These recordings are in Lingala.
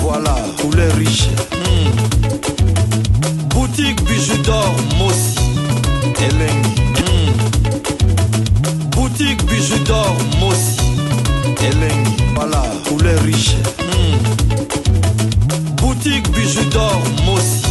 Voilà, couleur riche. Boutique Bijou d'or Mossi. Elengi. Boutique Bijou d'or Mossi. Elengi. Voilà, couleur riche. Boutique Bijou d'or Mossi.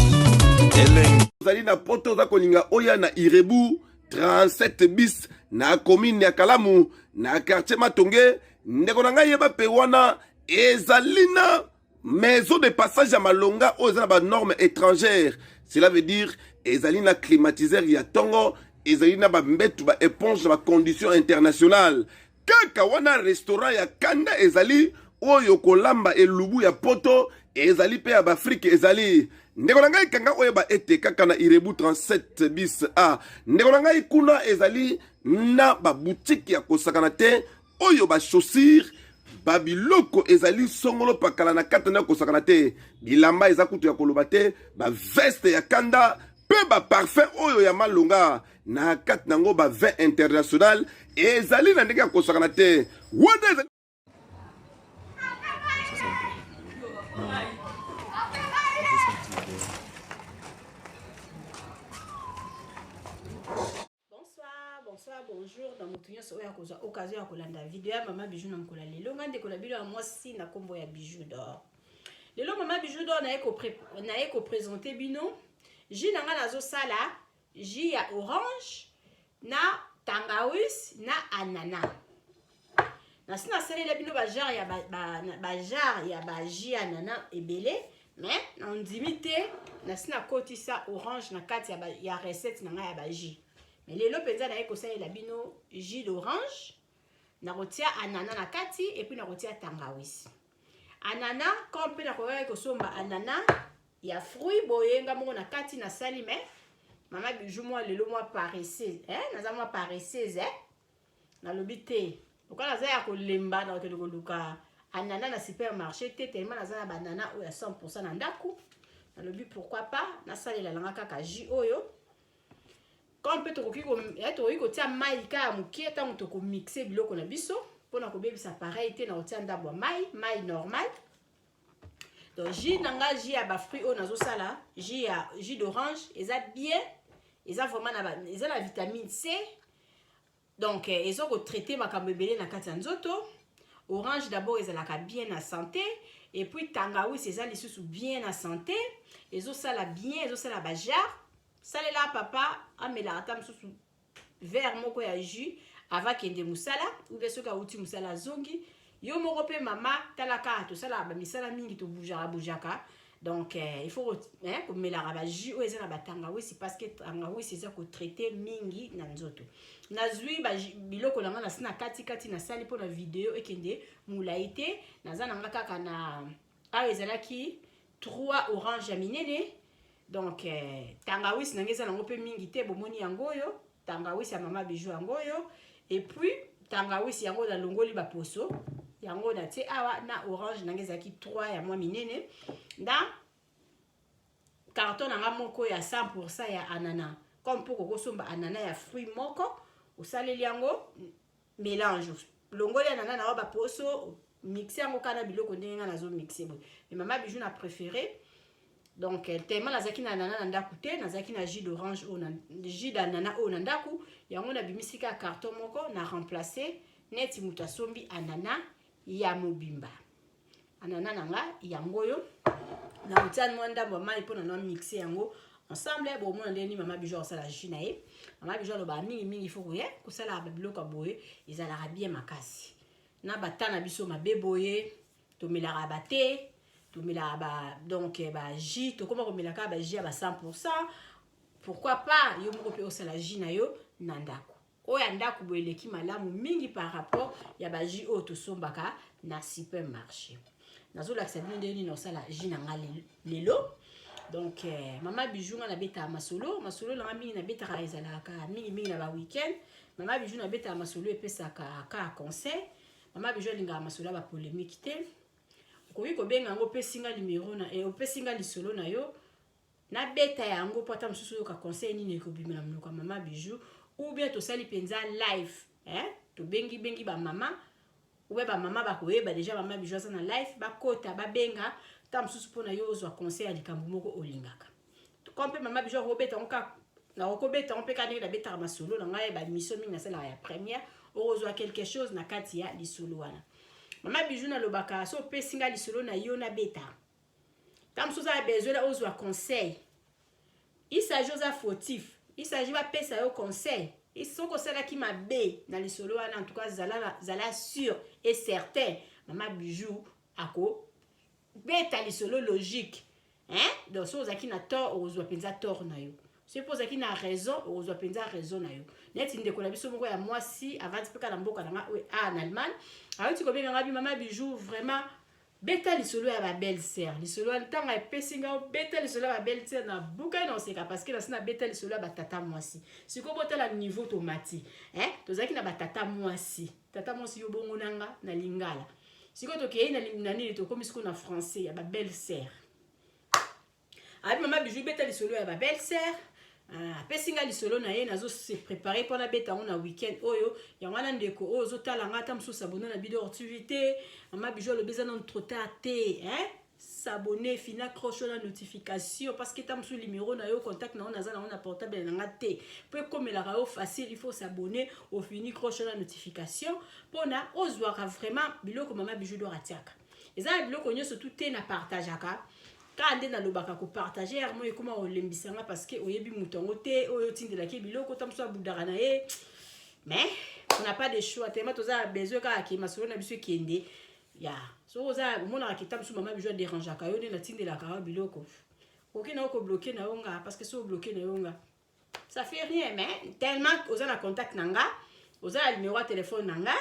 Elengi. Ozali na poto oza kolinga oya na Irebu 37 bis na commune ya Kalamu na quartier Matonge. Ndeko na ngai yeba pe wana ezali na maison de passage ya malonga oyo eza na ba normes étrangères. Cela veut dire ezali na climatiseur ya tongo, ezali na ba mbetu ba éponge na ba conditions internationales. Kaka wana restaurant ya kanda ezali oyo kolamba elubu ya poto ezali pe ya b'Afrique ezali. Ndeko na ngai kanga oyeba ete kaka na Irebu 37 bis A. Ndeko na ngai kuna ezali na ba boutique ya kosakana te oyo ba chaussures ba biloko ezali songolo pakala na kati na kosakana te. Bilamba eza kutu ya koloba te, ba veste ya kanda pe ba parfum oyo ya malonga na kati nango ba vin international ezali na ndenge ya kosakana te. Wana ezali Bonsoir, bonsoir, bonjour na moto nyonso oyo akozwa occasion ya kolanda video ya mama Bijou na mokolo ya lelo. Nga ndeko na bino ya mwasi na kombo ya Bijou d'or. Lelo mama Bijou d'or naye ko présenter bino jus na nga nazosala jus ya orange na tangawis na anana. Nasi nasalela bino ba genre ya ba, ba, ba genre ya ba jus ya anana ebele, mais nandimi te nasi nakotisa orange na kati ya, ba, ya recette na ngai ya ba jus. Mais lelo mpenza naye kosalela bino jus d'orange, nakotia anana na kati et puis nakotia tangawisi. Anana comme mpe nakokaki kosomba anana ya fruit boye nga moko na kati nasali, mais mama Bijou mwa lelo mwa paresseuse, eh? Naza mwa paresseuse, eh? Nalobi te lokola naza ya kolemba nakokende koluka anana na supermarché te, tellement naza na banana oyo ya 100% na ndako. Nalobi pourquoi pas nasalela nanga kaka jus oyo. Comme mpe tokoki kotia mai kaka mokie ntango tokomixe biloko na biso mpona kobebisa pareil te, na kotia ndambo ya mai, mai normal. Donc jus na nga, jus ya ba fruits oyo nazosala, jus ya jus d'orange eza bien, eza vraiment na ba, eza na vitamine C. Donc eza ko traiter makambo ebele na kati ya nzoto. Orange d'abord ezalaka bien na santé, et puis tangawisi eza lisusu bien na santé, ezosala bien, ezosala ba jarre. Salela papa amelaka ata mosusu verre moko ya jus avant kende mosala, ou bien soki awuti mosala azongi. Yo moko pe mama tala kaka tosalaka ba misala mingi, tobujaka bujaka. Donc il faut komelaka ba jus oyo eza na ba tangawisi, parce que tangawisi eza kotraite mingi na nzoto. Nazwi ba biloko na nga nasi na kati kati nasali mpona video ekende molai te. Naza na nga kaka na awa ezalaki 3 orange ya minene. Donc tangawisi na nga eza nango mpe mingi te, bomoni yango oyo tangawisi ya mama Bijou yango oyo. Et puis tangawisi yango nalongoli ba poso yango natie awa na orange na nga ezalaki 3 ya mwa minene na carton na nga moko ya 100% ya anana. Comme mpo kokosomba anana ya fruit moko osaleli yango mélange, longoli anana na wa ba poso, mixe yango kaka na biloko ndenge nga nazo mixe boye. Mais mama Bijou na préféré, donc tellement nazalaki na anana na ndako te, nazalaki na jus d'orange oyo na jus d'anana oyo na ndako yango nabimisi kaka carton moko na remplacer neti moto asombi anana ya mobimba. Anana na nga yango oyo nakotia mwa ndambo ya mai mpona na mixe yango ensemble. Bomona ndenge nini mama Bijou akosala jus na ye. Mama Bijou alobaka mingi mingi faut koye kosala biloko ya boye ezalaka bien makasi na bata na biso mabe boye. Tomelaka ba thé, tomelaka ba, donc ba jus, tokoma komelaka ba jus ya ba 100%. Pourquoi pas yo moko mpe osala jus na yo na ndako? Oyo ya ndako boye eleki malamu mingi par rapport ya ba jus oyo tosombaka na supermarché. Nazolakisa bino ndenge nini osala jus na nga lelo. Donc mama Bijou nga nabetaka masolo, masolo na nga mingi nabetaka ezalaka mingi mingi na ba week-end. Mama Bijou nabetaka masolo epesaka kaka conseil. Mama Bijou alingaka masolo ya ba polémique te. Okoki kobenga yango, opesi nga numéro na, opesi nga lisolo na yo, nabeta yango po ata mosusu oyoka conseil nini ekobima na monoko ya mama Bijou. Ou bien tosali mpenza live, eh? Tobengi bengi ba mama, ou bien ba mama bakoyeba déjà mama Bijou aza na live, bakota babenga, Ntango mosusu mpo na yo ozwa conseil ya likambo moko olingaka. Comme mpe mama Bijou akobeta yango kaka, nakokobeta yango mpe kaka ndenge nabetaka masolo na ngai, bamission mingi nasalaka ya première, okozwa quelque chose na kati ya lisolo wana. Mama Bijou nalobaka, so opesi ngai lisolo na yo nabeta, ntango mosusu oza na besoin ozwa conseil, il s'agit oza fautif, il s'agit bapesa yo conseil soki osalaki mabe na lisolo wana. En tout cas, zala, zala sûr et certain, mama Bijou akobeta lisolo logique, hein? Donc soki ozalaki na tort, okozwa mpenza tort na yo. Soki mpo ozalaki na raison, okozwa mpenza raison na yo. Neti ndeko na biso moko ya mwasi avandi mpe kaka na mboka na nga oyo a na Allemagne, awuti kobenga nga bi: "Mama Bijou, vraiment beta lisolo ya babelle sœur." Lisolo wana, ntango epesi nga obeta lisolo ya babelle sœur, nabukai na oseka, parce que nasi nabeta lisolo ya batata mwasi. Sikoyo botala niveau tomati, eh? Tozalaki na batata mwasi, tata mwasi yo bongo na nga na lingala. Sikoyo tokei na nini, tokomi sikoyo na français ya babelle sœur. Abi: "Mama Bijou, beta lisolo ya babelle sœur." Apesi nga lisolo na ye, nazo se préparer mpo nabeta yango na weekend oyo. Yango wana, ndeko oyo ozotala nga, ata mosusu abonné na Bidor TV te, mama Bijou alobi eza nano trop tard te, hein? S'abonner, fina cloche na notification, parce que ta mosusu numéro na yo, contact na yo, naza nango na portable na nga te. Mpo ekomelaka yo facile, il faut s'abonner, ofini cloche na notification, mpona ozwaka vraiment biloko mama Bijou d'Or atiaka. Eza na biloko nyonso tu te na partageaka. Kaka nde nalobaka, kopartager yare mo ekóma kolembisanga, parce que oyebi moto yango te oyo otindelaki biloko, ta mosusu abudaka na ye. Mais on n'a pas de choix, tellement toza na besoin kaka ke masolo na biso ekende ya. Soki oza omonaka ke ta mosusu mama Bijou adérangeaka yo nde natindelaka yo biloko, okoki na yo kobloquer na yo nga, parce que soki obloquer na yo nga, ça fait rien. Mais tellement oza na contact na nga, oza na numéro ya telefone na nga,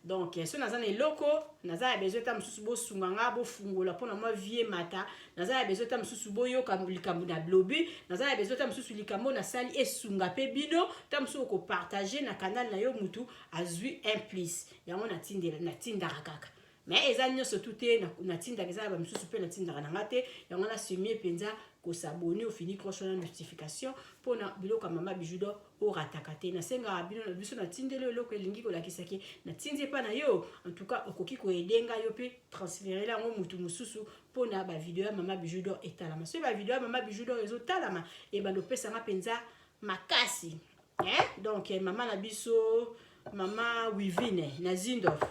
donc so naza na eloko, naza na besoin ta mosusu bosunga nga, bofungola mpona mwa vie mata, naza na besoin ta mosusu boyoka likambo na blobi, naza na besoin ta mosusu likambo nasali esunga mpe bino, ta mosusu okopartager na canal na yo, mutu azwi un plus. Yango natindaka kaka, mais eza nyonso tu te natindaka. Eza na bamisusu mpe natindaka na nga te. Yango nasemie mpenza kos'abonner, ofini cloche na notification, mpona biloko ya mama Bijou d'Or orataka te. Nasengaka bino na biso, natindeli eloko elingi kolakisaki natindi epa na yo. En tout cas, okoki koaider nga, yo mpe transférer yango mutu mosusu, mpona bavideo ya mama Bijou d'Or etalama. Soki bavideo ya mama Bijou d'Or ezotalama, ebanda opesanga mpenza makasi, eh? Donc mama na biso, mama Wivine na Zindof,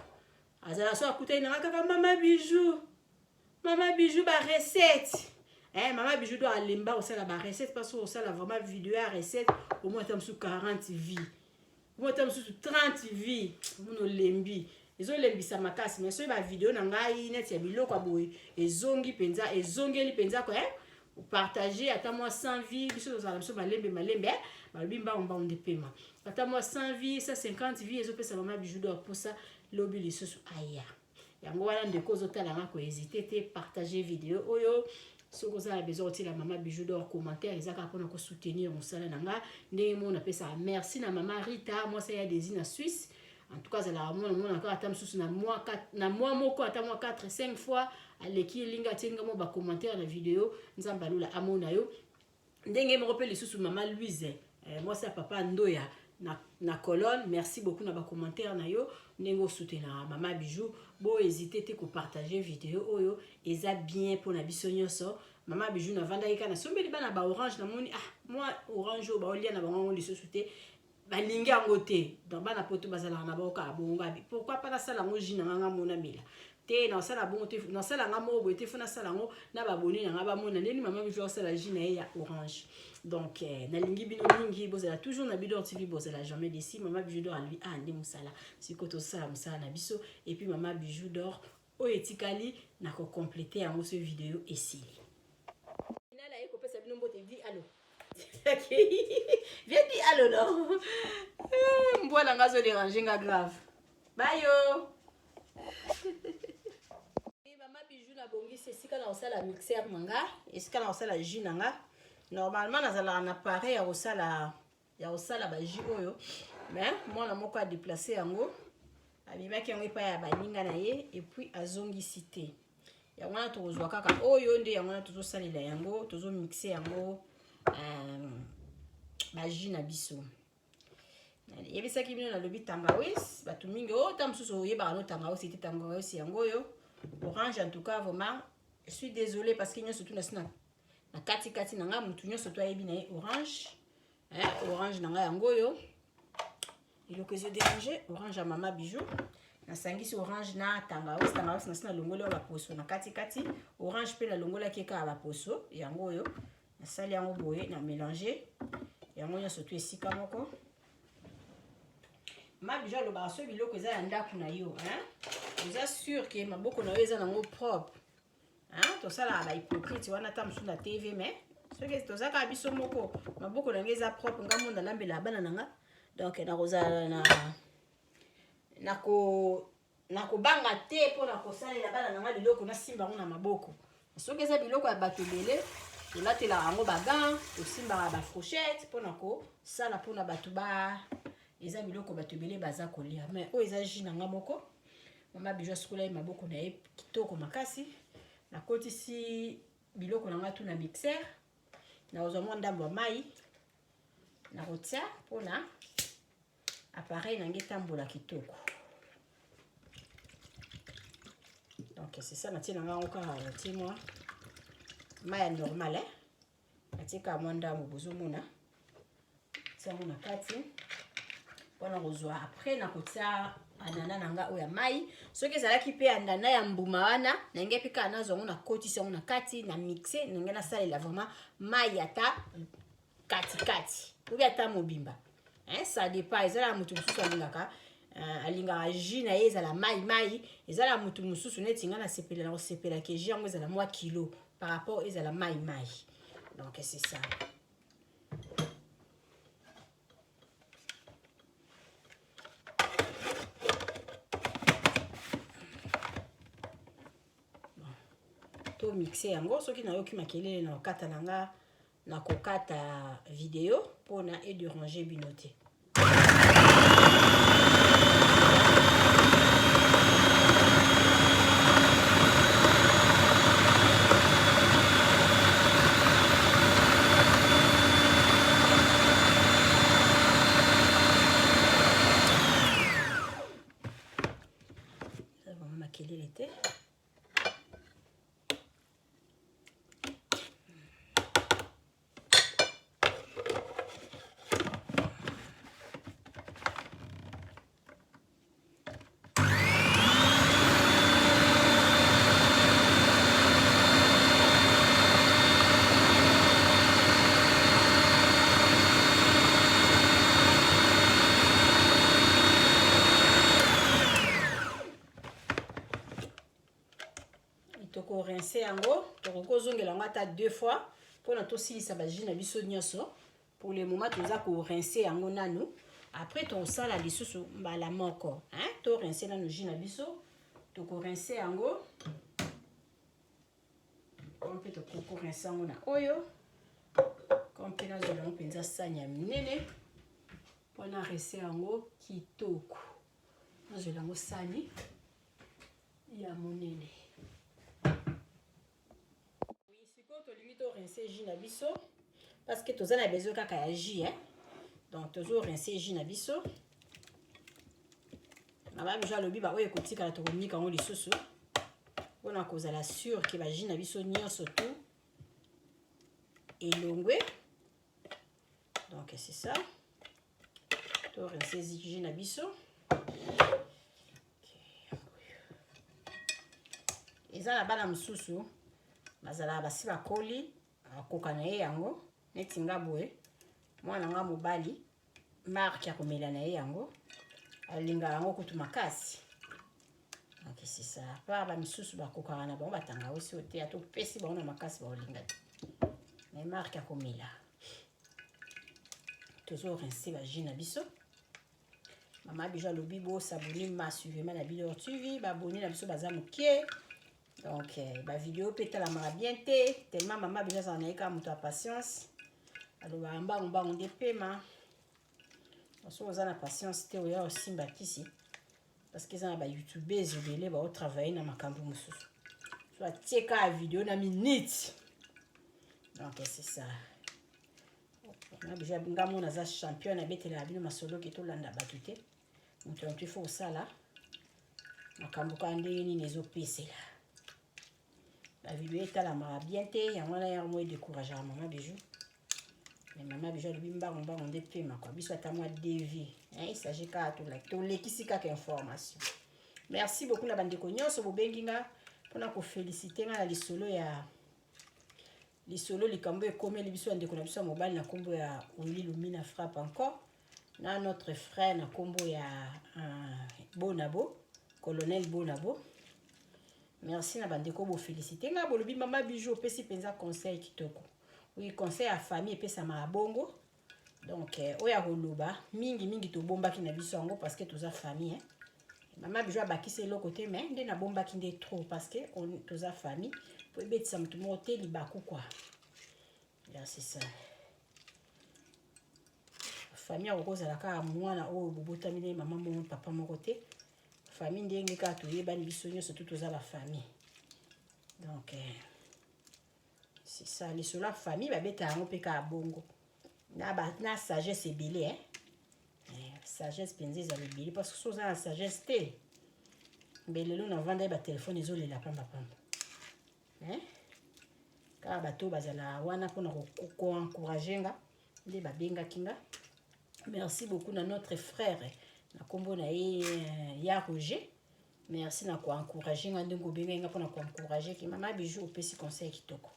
azala so akutani nanga kaka: "Mama Bijou, mama Bijou, barecette." Eh, mama Bijou do alemba kosala barecette, parce kosala vraiment video ya recette, omoi ata mosusu 40 vues, omoi ata mosusu 30 vues, omona olembi, ezolembisa makasi. Mais soki bavideo na ngai neti ya biloko ya boye ezongi mpenza, ezongeli mpenza ko, eh? Partage ata mwa 100 vues, biso tozala biso malembe malembe, balobi mbango mbango nde pema. Ata mwa 100 vues, 150 vues, ezopesa mama Bijou d'Or mposa lobi lisusu aya. Yango wana, ndeko ozotala nga, kohésiter te, partage video oyo. Soki oza na besoin kotiela mama Bijou d'Or commentaire, eza kaka mpona kosoutenir mosala na nga. Ndenge moko napesaka merci na mama Rita, mwasi ya Desi na Suisse. En tout cas, azalaka mwana mwana kaka, ata mosusu na mwa moko, ata mwa 4 5 fois aleki elingi atielinga mwa bacommentaire na video. Nzambe alola amona yo. Ndenge moko mpe lisusu mama Louise, mwasi ya papa Ndoya na Colonne, merci beaucoup na bacommentaire na yo, ndenge osoutenaka mama Bijou. Bohésiter te kopartager video oyo, eza bien mpona biso nyonso. Mama Bijou navandaki kaka, nasombeli bana baorange, namoni ah, mwa orange oyo baolia na bango yango lisusu te, balingi yango te. Donc bana poto bazalaka na bango kaka bongo. Abi pourquoi pas nasala yango jus na nganga, mona mela te, nasala bongo te, nasala nga moko boye te, faut nasala yango na baboni na nga, bamona ndeni mama Bijou asala jus na ye ya orange. Donc nalingi bino mingi, bozala toujours na Bidor TV, bozala jamais déçus. Mama Bijou d'Or alobi ah, nde mosala sikoyo, tozosala mosala na biso. Et puis mama Bijou d'Or oyo etikali na kocompléter yango so video esili. Nala ye kopesa bino mbote. Di allô, viens, di allô. Non, mbwa na nga azodéranger nga grave. Bayo mama Bijou, nabongisi esika na kosala mixer na nga, esika na kosala jus na nga. Normalement nazalaka na appareil ya kosala bajus oyo, mais mwana moko adéplacer yango, abimaki yango epai ya baninga na ye, et puis azongisi te. Yango wana tokozwa kaka oyo nde, yango wana tozosalela yango, tozomixer yango bajus na biso. Yebisaki bino, nalobi tangawisi, bato mingi oyo ta mosusu oyebaka no tangawisi te. Tangawisi yango oyo, orange. En tout cas, vraiment Je suis désolée parce que nyonso tout nasi na na kati kati na nga mutu nyonso to ayebi na ye orange. Hein, orange na nga yango oyo. Eloko ezo déranger orange ya mama Bijou. Nasangisi orange na tangawisi, tangawisi nasi nalongoli oyo baposo na kati kati. Orange pe nalongolaki kaka baposo yango oyo. Nasali yango boye na mélanger yango nyonso to esika moko. Ma Bijou alobaka soki biloko eza ya ndako na yo, hein? Oza sûr que maboko na yo eza nango propre. Hein? Tosalaka ba hypocrite wana ata mosusu na TV, mais soki toza kaka biso moko, maboko na ngai eza propre, nga mona nalambela bana na nga. Donc nakozala na nako nakobanga te mpo na kosalela bana na nga biloko nasimba yango na maboko. Soki eza biloko ya bato ebele, tolatelaka yango ba gants, tosimbaka ba fourchette mpo na kosala mpo na bato ba eza biloko bato ebele baza kolia. Mais oyo eza jus na nga moko. Mama Bijou asukola ye maboko na ye kitoko makasi. Nakotisi biloko na nga tu na mixeur. Nakozwa mwa ndambo ya mai nakotia mpona appareil na ngai etambola kitoko. Donc c'est ça, natie na ngai yango kaka, natie mwa mai ya normal, hein? Natie kaka mwa ndambo, bozomona. Tia yango na kati mpona kozwa après nakotia anana na nga oyo ya mai. Soki ezalaki mpe anana ya mbuma wana, na ngai mpe kaka nazwa yango, nakotisi yango na kati, na mixe, na ngai nasalela vraiment mai ata katikati obi ata mobimba. Hein, ça dépend. Ezala moto mosusu alingaka, alingaka jus na ye ezala mai mai. Ezala moto mosusu neti nga nasepela na kosepela ke jus yango ezala mwa kilo par rapport ezala mai mai. Donc c'est ça. To mixe yango. Soki nayoki makelele na kokata na nga, na kokata video mpona edéranger bino te. Makelele te. Tokorinse yango, tokoki kozongela yango ata 2 fois mpona tosilisa ba jus na biso nyonso. Pour le moment toza korinse yango nanu, après tokosala lisusu mbala moko, hein? Torinse nanu jus na biso, tokorinse yango mpe tokorinse yango na oyo mpe nazwela yango mpenza sani ya minene mpona rinse yango kitoko. Nazwela yango sani ya monene. Oui, sikoyo tolingi to rincer jus na biso parce que toza na besoin kaka ya jus, hein? Donc tozo rincer jus na biso. Mama Bijou alobi ba oyo ekotikala tokonika yango lisusu mpona kozala sûr ke ba jus na biso nyonso tout elongwe. Donc c'est ça, to rincer jus na biso. Eza na bana mosusu bazalaka basi bakoli, akoka na ye yango neti nga boye. Mwana nga mobali marque ya komela na ye yango, alingaka yango kutu makasi. Donc c'est ça. Par ba misusu bakokaka na bango batangawisi oyo te, ata opesi bango na makasi bakolinga te, mais marque ya komela. Tozo rincer ba jus na biso. Mama Bijou alobi bo s'abonner massivement na Bidor TV, ba abonné na biso baza mokie. Donc ba vidéo pe talamaka bien te, tellement Mama Bijou azala na ye kaka moto ya patience. Alobaka mbangu mbangu nde pema. Soki oza na patience te, oya osimba kisi parce que eza na ba youtubeurs ebele bao travailler na makambo mosusu. So atie kaka vidéo na minute. Donc c'est ça. Nga déjà nga mona za champion na betela bino masolo ke tolanda bato te. Moto ya moto il faut osala makambo kaka ndenge nini ezopesela. Bavideo etalamaka bien te, yango wana yango mo edécourageaka mama Bijou. Mais mama Bijou alobi mbango mbango nde pema kwa biso ata mwa devis. Hein, il s'agit kaka tolekisi kaka information. Merci beaucoup na bandeko nyonso bobengi nga mpona kofélicite nga na lisolo ya lisolo likambo ekomeli biso ya ndeko na biso ya mobali na nkombo ya Willy Lumina frappe encore na notre frère na nkombo ya Bonabo, colonel Bonabo. Merci na bandeko bofélicite nga, bolobi mama Bijou opesi mpenza conseil kitoko. Oui, conseil ya famille epesamaka bongo. Donc oyo ya koloba mingi mingi tobombaki na biso yango parce que toza famille, hein. Mama Bijou abakisi eloko te, mais nde nabombaki nde trop parce que toza famille, po ebetisa motu moko te libaku quoi. Ya c'est ça, famille akokozala kaka mwana oyo bobotami nde mama moko papa moko te. Famille ndenge kaka toyebani biso nyonso tu toza bafamille. Donc c'est ça, lisolo ya famille babeta yango mpe kaka bongo na sagesse ebele, hein? Sagesse mpenza ezala ebele parce que so oza na sagesse te, mbe lelo navanda ye batelefone ezolela pambapamba, hein? Kaka bato bazala wana mpona koencourage nga nde babengaki nga. Merci beaucoup na notre frère na nkombo na ye ya Roger. Merci na koencourage nga ndenge obengai nga mpona koencourage ke mama Bijou opesi conseil kitoko.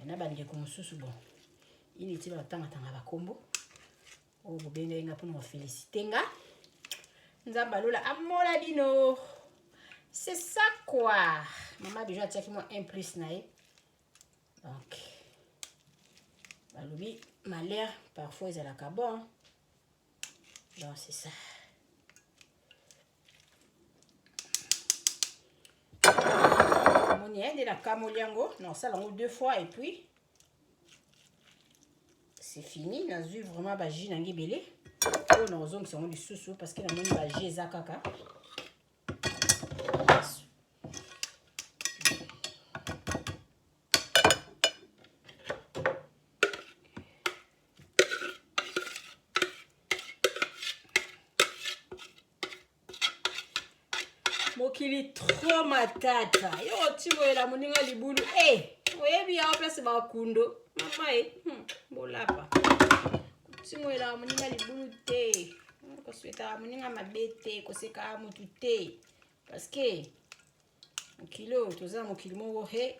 Na bandeko mosusu, bon, inutile batangatanga bakombo oyo bobengai nga mpona kofélicite nga. Nzambe alola amola bino. C'est ça quoi, mama Bijou atiaki mwa un plus na ye. Donc balobi malheur parfois ezalaka bon. Donc c'est ça, omoni nde nakamoli yango, nasala yango deux fois et puis c'est fini. Nazwi vraiment bajus na ngai ebele oyo nakozongisa yango lisusu parce que namoni bajus eza kaka. Mokili trop matata, yo otimoyela moninga libulu e oyebi yawa place bakundo mama e bolapa. Kotimoyelaka moninga libulu te, koswetaka moninga mabe te, kosekaka motu te, parce que mokili oyo toza mokili moko he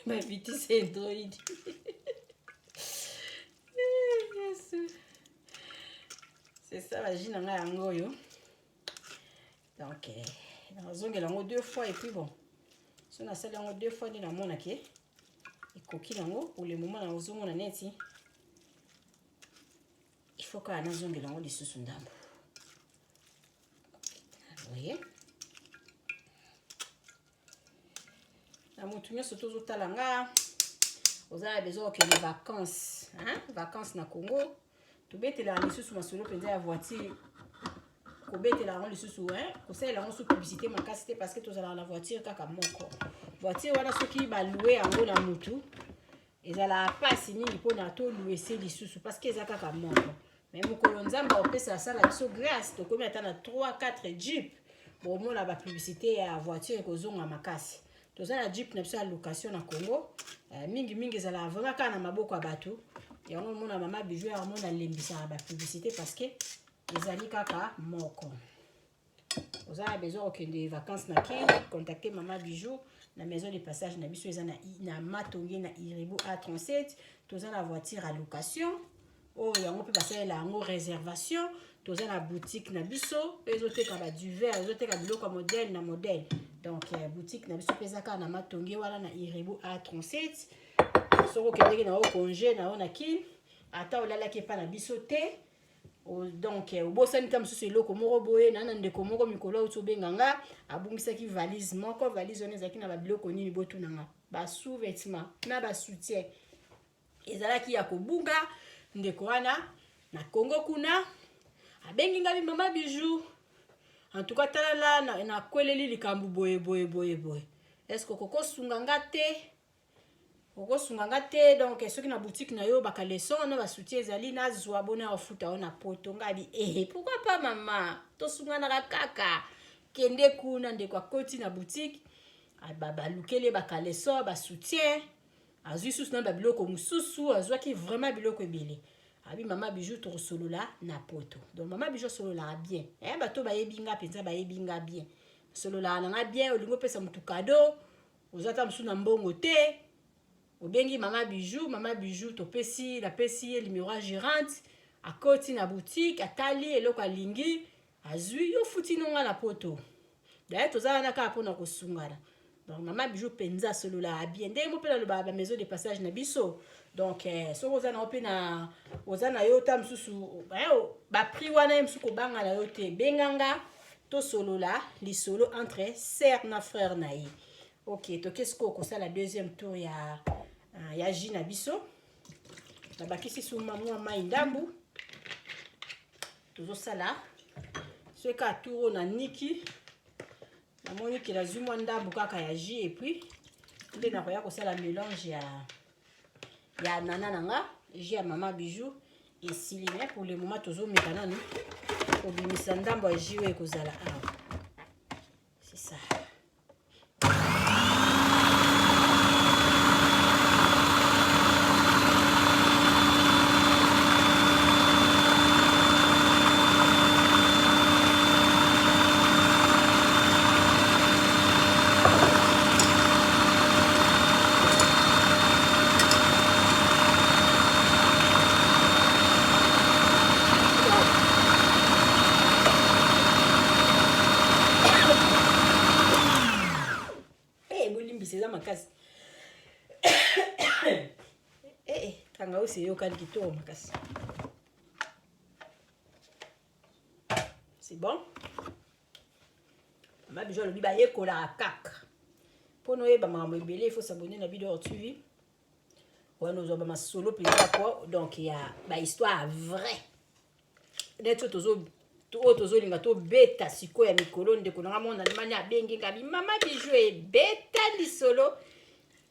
bavitise android. C'est ça, bajus na ngai yango oyo. Donc nazongela yango deux fois et puis bon, so nasali yango deux fois nde namonake ekoki nango. Pour le moment nazomona neti il faut kaka nazongela yango lisusu ndambo boye. Na motu nyonso tozotala nga, oza na besoin okende vacances, hein? Vacances na Congo, tobetelaka lisusu masolo mpenza ya voiture, kobetela yango lisusu, kosalela yango su publicité makasi te parce que tozalaka na voiture kaka moko. Voiture wana soki balue yango na mutu, ezalaka mpasi mingi mpona toluese lisusu parce que eza kaka moko. Mais mokolo Nzambe akopesa, asala biso grâce, tokomi ata na 3 4 jeep, bomona bapublicité ya voiture ekozonga makasi. Toza na jeep na biso ya location na Congo, mingimingi ezalaka vraiment kaka na maboko ya bato. Yango omona mama Bijou ya omona alembisaka bapublicité parce que ezali kaka moko. Oza na besoin kokende vacances na Kini, contacte mama Bijou na maison de passage na biso eza na Matonge na Iribu A37. Toza na voiture ya location oyo yango mpe basalela yango réservation. Toza na boutique na biso mpe ezoteka baduvert, ezoteka biloko ya modèle na modèle. Donc boutique na biso mpe eza kaka na Matonge wana na Iribu A37. Soki okendeki na yo congé na yo na Kini, ata olalaki epa na biso te, donc obosani ta mosusu eloko moko boye na ndeko moko mikolo auti obenga nga, abungisaki valise moko. Valise wana ezalaki na babiloko nini, botuna nga, basous-vêtement na basoutien ezalaki ya kobunga. Ndeko wana na Kongo kuna abengi ngai: "Mama Bijou, en tout cas talala, nakweleli likambo boye boye boye boye, est-ce que okokosunga nga te? Okosunga nga te? Donc soki na boutique na yo bakaleson na basoutien ezali, nazwa bona ya kofuta yo na Poto." Ngai bi eh, pourquoi pas mama, tosunganaka kaka. Kende kuna. Ndeko akoti na boutique. Balukeli ye bacaleçon, basoutien, azwi susu na babiloko mosusu, azwaki vraiment biloko ebele. Abi mama Bijou, tokosolola na poto. Donc mama Bijou asololaka bien, eh, bato bayebi nga mpenza, bayebi nga bien, sololaka na nga bien. Olingi opesa motu cadeau, oza ata mosusu na mbongo te, obengi mama Bijou. Mama Bijou topesi, napesi ye numéro ya gérante, akoti na boutique, atali eloko alingi, azwi, yo futi nonga na poto. D'ailleurs toza wana kaka mpona kosungana. Donc mama Bijou mpenza asololaka bien, ndenge mo mpe nalobaka bamaison de passage na biso. Donc soki oza na yo mpe na oza na yo ta mosusu baprix wana, ye mosusu kobanga na yo te, benganga, tosolola lisolo entre sœur na frère na ye. Ok, toke sikoyo kosala deuxième tour ya jus na biso. Nabakisi suma mwa mai ndambu. Tozosala soki kaka tour oyo na niki, namoni ke nazwi mwa ndambu kaka ya jus, et puis nde nakoya kosala mélange ya nana na nga. Jus ya mama Bijou esili, mais pour le moment tozomeka nanu kobimisa ndambo ya jus oyo ekozala awa. C'est ça. Bolimbisa, eza makasi. Tangawisi eyokani kitoko makasi. C'est bon. Mama Bijou alobi bayekolaka kaka. Mpona oyeba makambo ebele, il faut s'abonner na Bidor TV. Wana ozwa bamasolo mpenza po donc ya bahistoire vrai neti oyo tozolinga tobeta sikoyo ya mikolo. Ndeko nanga mona Allemagne abengi nga bi: "Mama Bijou, ebeta lisolo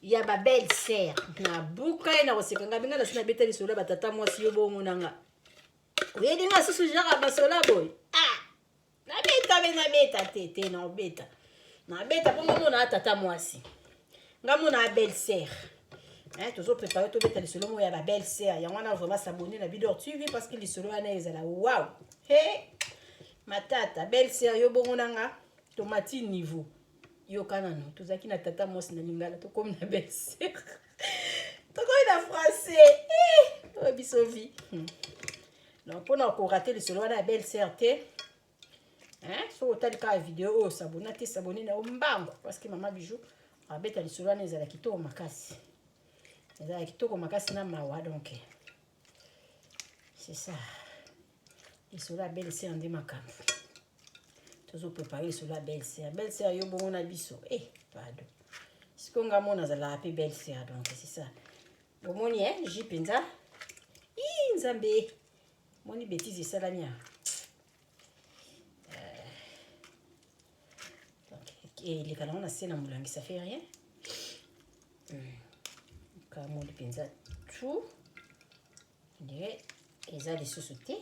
ya babelle sœur." Nabuka ye na koseka. Nga benga nasi nabeta lisolo ya batata mwasi. Yo bongo nanga oyebi nga susu genre basola boye. Ah, nabeta be nabeta te te, naobeta, nabeta mpo nga mona tata mwasi, nga mona belle sœur. Tozoprépare tobeta lisolo moko ya babelle sœur. Yango wana vraiment s'abonner na Bidor TV, parce que lisolo wana ezala wow. He matata, belle sœur, yo bongo na nga tomati niveau. Yoka nano, tozalaki na tata mwasi na lingala, tokomi na belle sœur, tokomi na français. Oyo biso vie. Donc mpona korater lisolo wana ya belle sœur te, soki otali kaka video oyo, s'abonner te, s'abonner na yo mbango, parce que mama Bijou abeta lisolo wana, ezala kitoko makasi, ezala kitoko makasi na mawa. Donc c'est ça, lisolo ya belle sœur nde makambo tozoprépare. Lisolo ya belle sœur, belle sœur, yo bongo na biso. Eh pardon, sikoyo nga mona azalaka mpe belle sœur. Donc c'est ça, bomoni e jus mpenza. I Nzambe, moni bétise esalami awa. Eleka nango na se na molangi, ça fait rien. Kamoli mpenza tout ndenge eza lisusu te.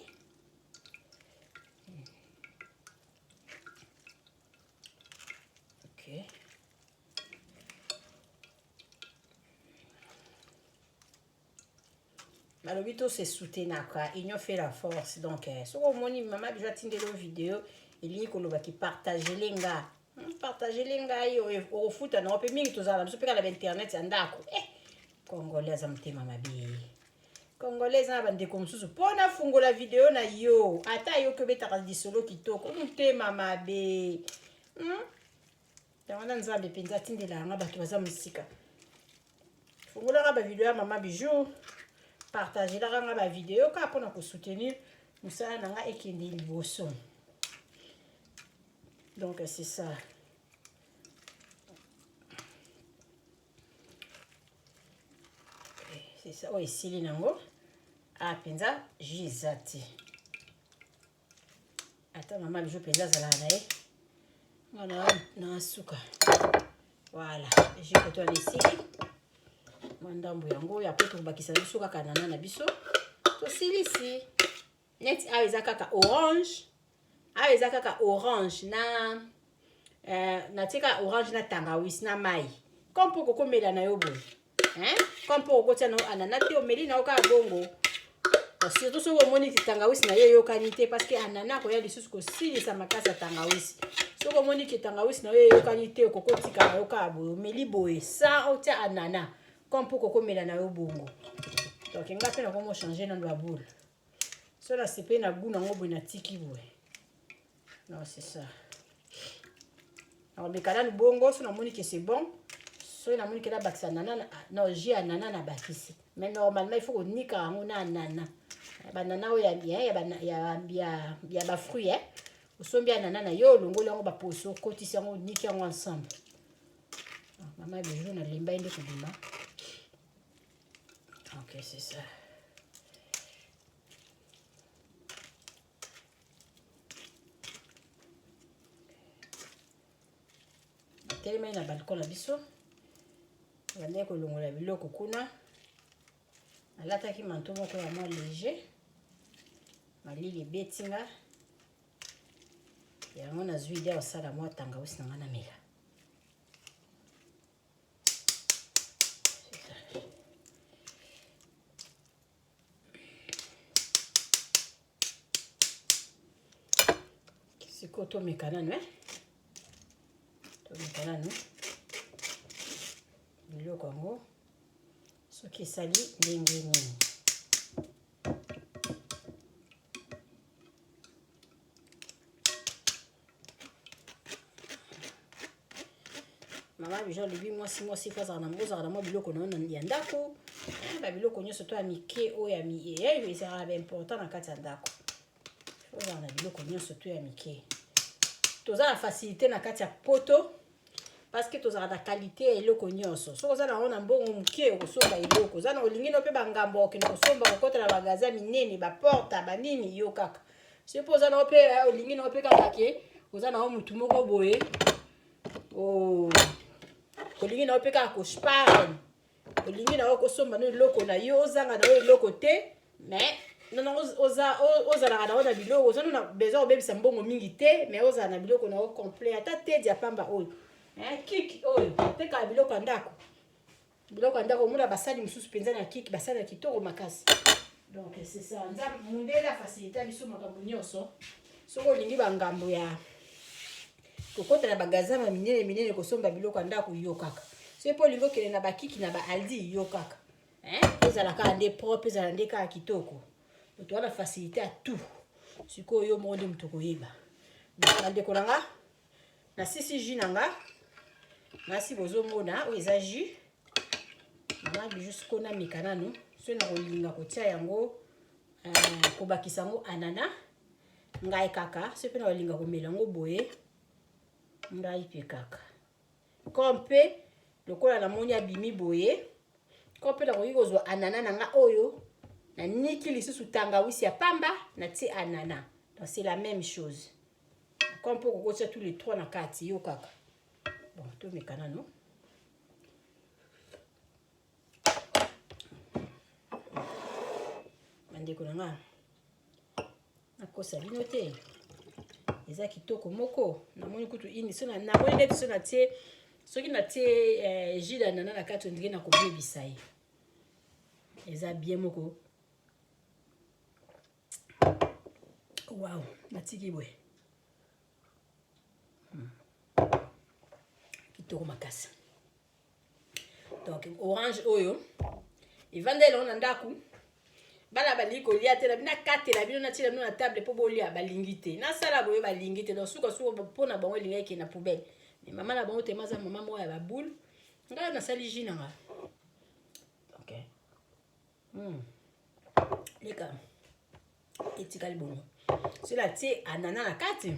Ok, balobi to se soutenaka, union fait la force. Donc soki omoni mama Bijou atindeli yo video, elingi kolobaki partagele nga, partagele ngai, okofuta nango mpe mingi. Tozala na biso mpe kaka na bainternet ya ndako. Congolais aza motema mabe. Congolais eza na bandeko mosusu, mpo nafungola video na yo, ata yoki obetaka lisolo kitoko, motema mabe, Yango wana Nzambe mpenza atindela yanga bato baza mosika. Fungolaka bavideo ya mama Bijou, partagelaka nga bavideo kaka mpona kosoutenir mosala na nga ekende liboso. Donc c'est ça. C'est ça, oyo esili nango. Ah, mpenza jus eza te. Ata mama Bijou mpenza azalaka na ye nga na suka. Voilà, jus koto wana esili mwa ndambo yango oyo. Apres tokobakisa biso kaka nana na biso, tosilisi. Neti awa eza kaka orange, awa eza kaka orange na Euh, natie kaka orange na tangawisi na mai comme mpo okokomela na yo boye hein? Comme mpo okotia na yo anana te, omeli na yo kaka bongo. Surtout soki omoni tangawisi na yo eyokani te, parce que anana akoya lisusu kosilisa makasi ya tangawisi. Soki omoni ke tangawisi na yo eyokani te, okokotika na yo kaka boye, omeli boye sans otia anana, comme mpo okokomela na yo bongo. Donc nga mpe nakomo changer nano baboule. So nasepeli na goût nango boye, natiki boye. Non, c'est ça. Nakomeka nanu bongo. So namoni ke c'est bon, soki namoni ke nabakisa nana, non, jus ya nana nabakisi. Mais normalement il faut konika yango na nana, banana oyo ya bafruit. Eh, osombi ya nana na yo, olongoli yango baposo, okotisi yango, oniki yango ensemble. Mama Bijou nalemba ye nde kobima. Ok, c'est ça. Telemai na balcon na biso, bandaki kolongola biloko kuna. Nalataki manteau moko ya mwa léger, malili ebeti nga yango, nazwi idée ya kosala mwa tangawisi na nga na mela. Sikoyo tomeka nanu, eh? Tomeka nanu biloko yango soki esali ndenge nini. Mama Bijou alobi mwasi mwasi fo azala na ozala na mwa biloko na yo ya ndako, babiloko nyonso to ya mike oyo ya ezalaka baimportant na kati ya ndako. Ozala na biloko nyonso to ya mike. Toza na facilité na kati ya Poto parce que tozalaka na qualité ya eloko nyonso. Soki oza nango na mbongo moke, okosomba eloko oza na olingi no mpe bangambo, okende kosomba, kokɔta na bagaza minene, baporte banini, yo kaka. Soki mpe oza nango mpe olingi nango mpe kaka ke oza nango motu moko boye, olingi nango mpe kaka kosparen, olingi nango kosomba no eloko na yo, ozanga na yo eloko te. Mais nono ozalaka nango na biloko, oza na besoin kobebisa mbongo mingi te, mais ozala na biloko na yo complet. Ata tedi ya pamba oyo, kiki oyo otekaka biloko ya ndako, biloko ya ndako, omona basali mosusu mpenza na kiki, basali ya kitoko makasi. Donc c'est ça, Nzambe mundele afacilita biso makambo nyonso. Soki olingi bangambo ya kokɔta na bagazama minene minene kosomba biloko ya ndako, yo kaka. Soki mpo olingi okende na bakiki na baaldi, yo kaka. Ezala kaka nde propre, ezala nde kaka kitoko. Toza na facilité ya tout. Sikoyo yo moko nde moto koyeba. Bandeko na nga, nasisi jus na nga, nasi bozomona oyo eza jus Mama Bijou. Sikoyo nameka nanu soki nakolinga kotia yango, kobakisa yango anana ngai kaka, soki mpe nakolinga komela yango boye ngai mpe kaka. Comme mpe lokola namoni abimi boye, ko mpe nakoki kozwa anana na nga oyo naniki lisusu tangawisi ya pamba, natie anana. Donc c'est la même chose, comme mpo kokotia tous les trois na kati, yo kaka. Bon, tomeka nano. Bandeko na nga, nakosa bino te, eza kitoko moko. Namoni kutu ini so namoni neti so natie, soki natie jus d'ananas na kati, ondenge nakobebisa ye. Eza bien moko. Wow, natiki boye. Kitoko makasi. Donc orange oyo evanda elongo na ndako, bana balingi kolia te. Na bino nakatela bino, natiela bino na table mpo bolia, balingi te. Nasala boye, balingi te. Donc sukasuka mpo na bango elingi ekende na poubelle. Mais mama na bango tema aza mama moko ya baboule. Ngai nasali jus na nga. Ok. Leka etikali bongo. Soki natie anana na kati,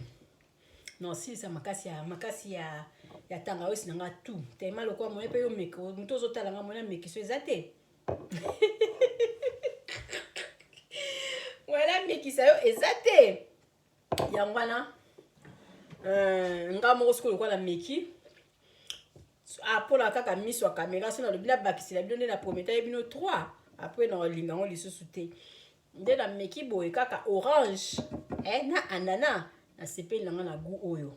naosilisa makasi ya makasi ya tangawisi na nga tout tellement lokola moye mpe yo meko moto ozotala nga, moye namekiso eza te, moye namekisa yo eza te. Yango wana nga moko sikoyo lokola nameki mpona kaka miso ya kamera, so nalobi nabakisela bino nde na prometa ye bino 3, après na olinga yango lisusu te. Nde nameki boye kaka orange, eh, na anana, nasepeli na nga na goût oyo.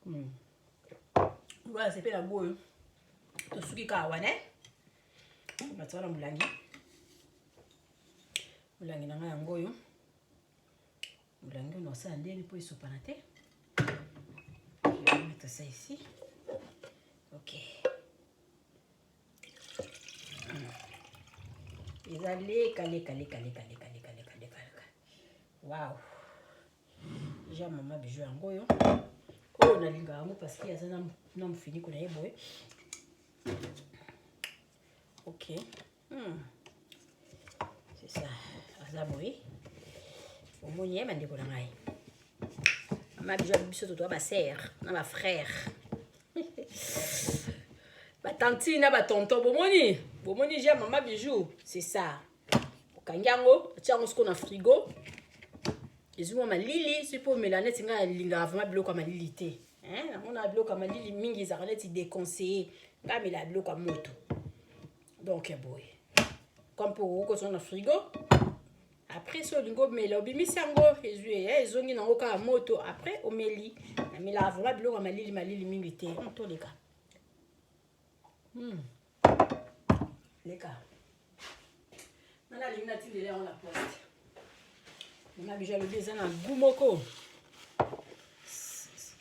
Voilà, c'est la boue. Tosuki kaka wana. Batia wana molangi. Molangi na ngai yango oyo. Molangi oyo nasala ndenge mpo esopana te. Je vais mettre ça ici. Ok. Eza leka leka leka leka leka leka leka leka leka. Wow. Ja mama bijou yango oyo. Oyo nalingaka yango parce que aza na mofiniko na ye boye. Ok. C'est ça. Aza boye. Omoni ye bandeko na ngai. Mama bijou alobi biso totoa ba sœur na ba frère. Ba tantine na ba tonton bomoni? Bomoni ja mama bijou, c'est ça. Okangi yango, otia yango sikoyo na frigo. Ezwi mwa malili, soki mpo omela neti ngai nalingaka vraiment biloko ya malili te. Hein? Namona biloko ya malili mingi ezalaka neti déconseillé. Ngai amelaka biloko ya moto. Donc boye. Comme mpo okoki na frigo. Après so olingi omela, obimisi yango, ezwi ezongi nango kaka moto, après omeli. Namelaka vraiment biloko ya malili malili mingi te. Toleka. Leka. Nana alingi natindela yango na poste. Mama Bijou alobi eza na goût moko.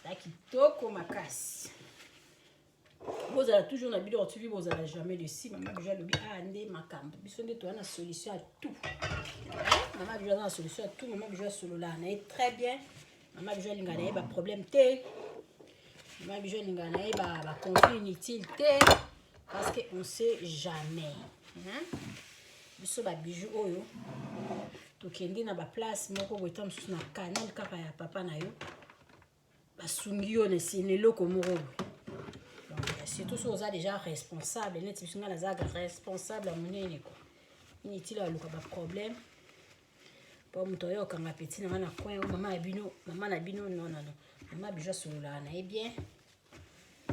Ya kitoko makasi. Bozala toujours na Bidor TV, bozala jamais déçu. Mama Bijou alobi ah nde makambo. Biso nde toza na solution à tout. Mama Bijou aza na solution à tout. Mama Bijou asololaka na ye très bien. Mama Bijou alingaka na ye ba problème te. Mama Bijou alingaka na ye ba conflit inutile te. Parce que on sait jamais. Hein? Biso ba bijou oyo tokende na ba place moko boye ta mosusu na canal kaka ya papa na yo basungi yo na eloko moko boye. Donc, surtout soki oza déjà responsable neti biso ngai naza responsable ya monene quoi. Inutile aluka ba problème po moto oyo okanga petit na nga na coin oyo mama ya bino, mama na bino, non non non. Mama Bijou asololaka na ye bien,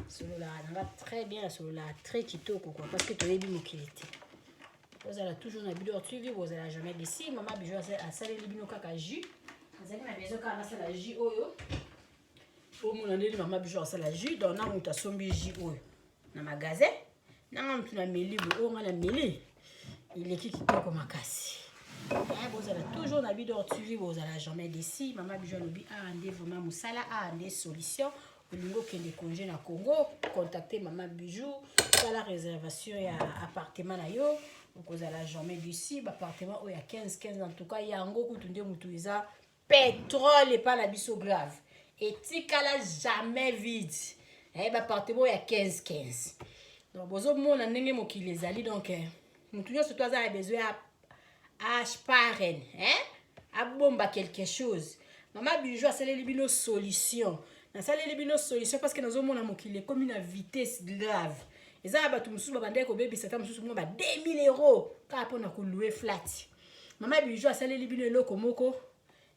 asololaka na nga très bien, asololaka très kitoko quoi, parce que toyebi mokili te. Bozala toujours na Bidor TV, bozala jamais déçu. Mama Bijou asaleli bino kaka jus, azalaki na besoin kaka nasala jus oyo. Omona ndenge mama Bijou asala jus, donc na moto asombi jus oyo na magasin, nanga moto na meli boye, oyo nga na meli eleki kitoko makasi. Bozala toujours na Bidor TV, bozala jamais déçu. Mama Bijou alobi ah nde vraiment mosala, ah nde solution. Olingi okende congé na Congo, contacter Mama Bijou, sala réservation ya appartement na yo, okozala jamais déçu. Ba appartement oyo ya 15 15 en tout cas yango kutu nde mutu eza pétrole epa na biso grave. Etikala jamais vide. Ba appartement ya 15 15. Donc bozomona ndenge mokili ezali, donc mutu nyonso to aza na besoin ya ashparen, hein? Abomba quelque chose. Mama Bijou asaleli bino solution. Nasaleli bino solution parce que nazomona mokili ekomi na vitesse grave. Eza na bato mosusu babandaki kobebisa ata mosusu mwa ba 2000 euros kaka mpona kolouer flat. Mama Bijou asaleli bino eloko moko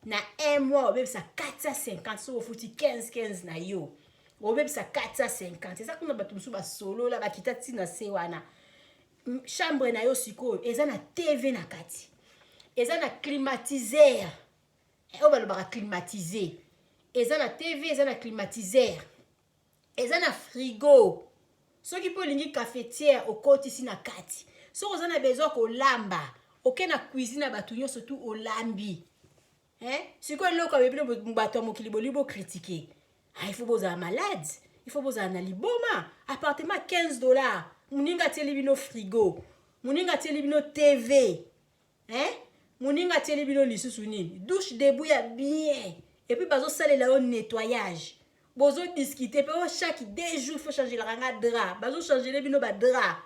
na un mois obebisa 450, soki ofuti 15 15 na yo obebisa 450. Eza kuna bato mosusu basolola bakita ntina se wana. Chambre na yo sikoyo eza na TV na kati, eza na climatiseur oyo balobaka climatisé, eza na TV, eza na climatiseur, eza na frigo. Soki mpo olingi cafetière okotisi na kati. Soki oza na besoin kolamba, oke na cuisine ya bato nyonso tu olambi. Sikoyo eloko ya bino bato ya mokili bolingi bocritiquer, ah, il faut bozala malade, il faut bozala na liboma. Appartement 15 $, moninga atieli bino frigo, moninga atieli bino TV, hein? Moninga atieli bino lisusu nini, douche debout ya bien, et puis bazosalela yo nettoyage. Bozodiscuter mpe o chaque 2 jours faut changelaka nga drap, bazochangele bino badrap.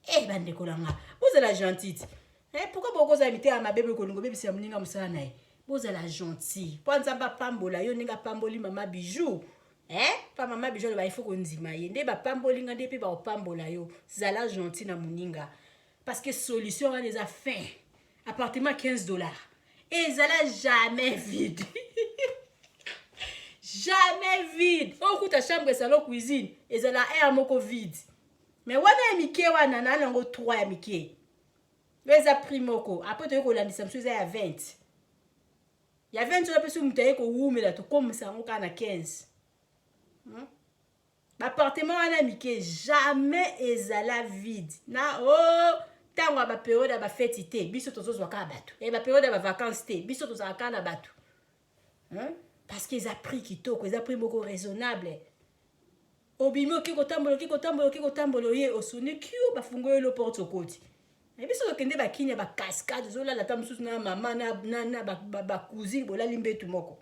Eh, bandeko na nga, bozala gentil ti. Eh, pourquoi bokozala mitema mabe boye kolinga obebisela moninga mosala na ye? Bozala gentil mpo Nzambe apambola yo ndenge apamboli mama Bijou. Eh, pa mama Bijou aloba il faut kondima ye nde bapamboli nga nde mpe baopambola yo. Zala gentil na moninga parce que solution wana eza fin. Appartement 15 $, ezala jamais vide, jamais vide. Okuta chambre, salon, cuisine ezala aire moko vide, mais wana ya mike wana na yango 3 ya mike oyo eza prix moko. Après toyei kolandisa mosusu eza ya 20, ya 20 oyo mpe soki moto aye kowumela tokomisa yango kaka na 15. Baappartement wana mike jamais ezala vide na o oh, ntango ya baperiode ya bafeti te, biso tozozwa kaka bato e baperiode ya bavacance te, biso tozalaka kaka na bato, hein? Parce que eza prix kitoko, eza prix moko raisonnable. Obimi, oke kotambola, oke kotambola, oke kotambola, oye osoni kiu, bafungoli yo porte, okoti. Na biso tokende bakinya bacascade, ozolala ata mosusu na mama na bacousine, bolali mbetu moko,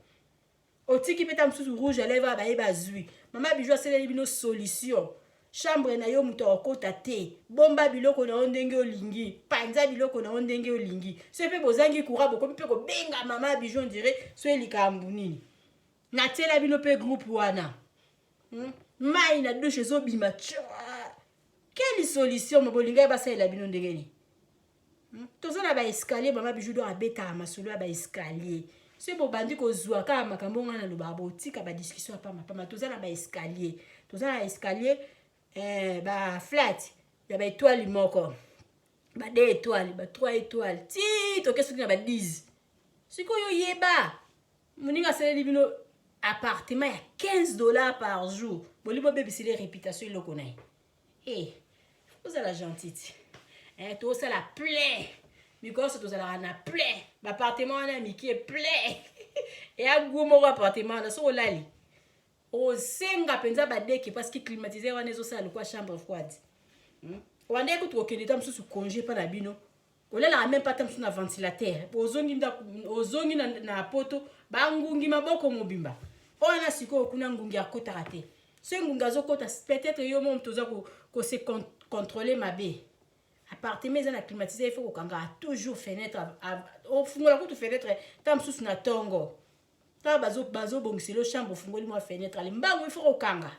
otiki mpe ta mosusu rouge à lèvre, baye bazwi. Mama Bijou asaleli bino solution. Chambre na yo, moto akokota te. Bomba biloko na yo ndenge olingi, panza biloko na yo ndenge olingi. So mpe bozangi courant, bokomi mpe kobenga mama Bijou, on dirait so elikambo nini. Natiela bino mpe groupe wana, Mai na douche ezobima, quelle solution? Mo bolingai basalela bino ndenge nini? Toza na baescalier. Mama Bijou d'Or abetaka masolo ya baescalier. Soki bobandi kozwa kaka makambo ngai nalobaka, botika badiscussion ya pambapamba. Toza na baescalier, toza na escalier, baflat ya baétoile moko, ba deux étoile, ba trois étoile, ti toke soki na ba 10. Sikoyo yeba, moninga asaleli bino appartement ya 15 $ par jour, boli bobebiseli réputation eloko na ye. E ozala gentil ti, tosala plein mikolo nyonso, tozalaka na plein. Baappartement wana ya mike, plein eya gu moko. Appartement wana, soki olali, osenga mpenza badeke, parce que climatiseur wana ezosala lokwa chambre froide, Wanda ekutu kokende ta mosusu congé mpa na bino, olalaka même pas ta mosusu na ventilateur. Ozongi ndako, ozongi na poto, bangungi maboko mobimba. Oyo na sikoyo kuna ngungi akotaka te. Soki ngungi azokota, peut-être yo mo moto oza kose contrôler mabe. Appartement eza na climatiseur, il faut kokanga toujours fenêtre, ofungola kutu fenêtre ta mosusu na ntongo. Ntango bazobongisela chambre, ofungoli mwa fenêtre, ale mbangu, il faut kokanga.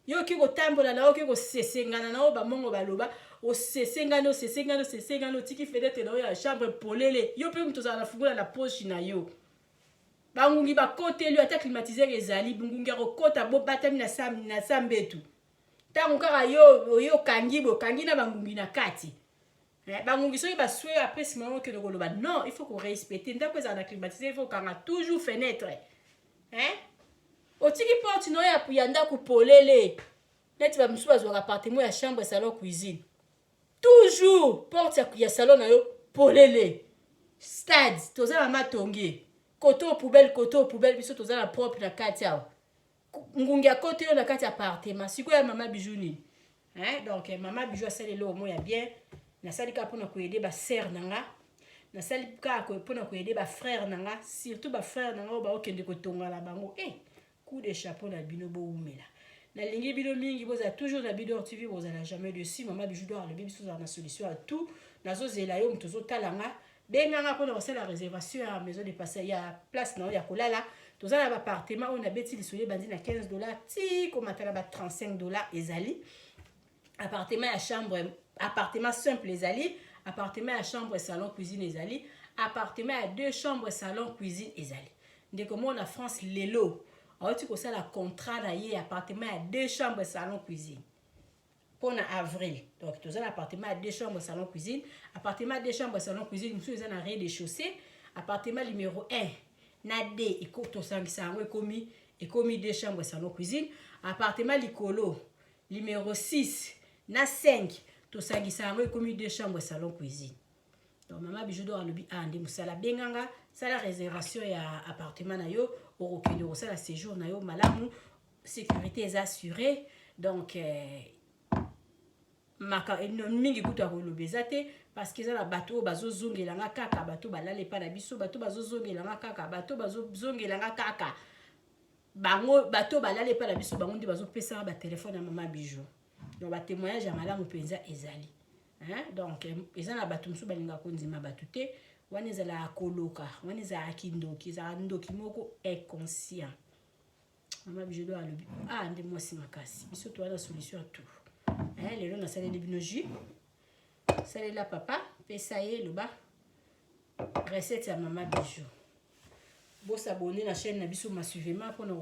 Yo oki kotambola na yo, oki kosesengana na oyo bamongo baloba, osesengani, osesengani, osesengani, otiki fenêtre na yo ya chambre polele. Yo mpe moto ozala na fungola na poche na yo, bangungi bakoteli yo. Ata climatiseur ezali, ngungi ya kokota, bobatami na sa mbetu. Ntango kaka yo oyo okangi, bokangi na bangungi na kati. Bangungi soki baswe, après nsima yango okende koloba non. Il faut korespecter ndako ezala na climatiseur, il faut kokanga toujours fenêtre, hein? Otiki porte na yo ya ndako polele, neti bamosusu bazwaka appartement ya chambre, salon, cuisine, toujours porte ya salon na yo polele. Stade toza na matonge, koto poubelle, koto poubelle, biso toza na propre na kati awa. Ngungi akoti yo na kati ya appartement. Sikoyo ya mama Bijou nini, hein? Donc mama Bijou asali eloko moko ya bien. Nasali kaka mpona koaider basœur na nga, nasali kaka mpona koaider bafrère na nga, surtout bafrère na nga oyo baokende kotonga na bango. Coup de chapeau na bino, bowumela. Nalingi bino mingi, bozala toujours na Bidor TV, bozala jamais déçus. Mama Bijou d'Or alobi biso ozala na solution ya tout. Nazozela yo moto ozotala nga, benganga mpona kosala réservation ya maison de passe, ya place na yo ya kolala. Toza na baappartement oyo nabeti lisolo, ebandi na 15 $ ti komata na ba 35 $. Ezali appartement ya chambre, appartement simple ezali, appartement ya chambre, salon, cuisine ezali, appartement ya deux chambres, salon, cuisine ezali. Ndeko moko na France lelo awuti kosala contrat na ye, appartement ya deux chambres, salon, cuisine mpona avril. Donc toza na appartement ya deux chambres, salon, cuisine, appartement ya deux chambres, salon, cuisine mosusu eza na rez de chaussée. Appartement numéro 1 na d, tosangisa yango, ekomi deux chambres, salon, cuisine. Appartement likolo numéro 6 na 5, tosangisa yango, ekomi deux chambres, salon, cuisine. Donc mama Bijou d'Or alobi a nde mosala. Benganga, sala réservation ya appartement na yo, okokende kosala séjour na yo malamu, sécurité eza assurée. Donc maka mingi kutu ya koloba eza te, parce que eza na bato oyo bazozongelanga kaka, bato balala epai na biso, bato bazozongelanga kaka, bato bazozongelanga kaka bango, bato balala epai na biso, bango nde bazopesanga batelefone ya mama Bijou. Donc batémoignage ya malamu mpenza ezali, hein? Donc eza na bato mosusu balingaka kondima bato te. Wana ezalaka koloka, wana ezalaka kindoki, ezalaka ndoki moko inconscient. Mama Bijou d'Or alobi ah nde mwasi makasi, biso toza na solution ya tout, hein? Lelo nasaleli bino jus, salela papa, pesa ye, loba recette ya mama Bijou. Bosabonner na chaîne na biso massivement mpona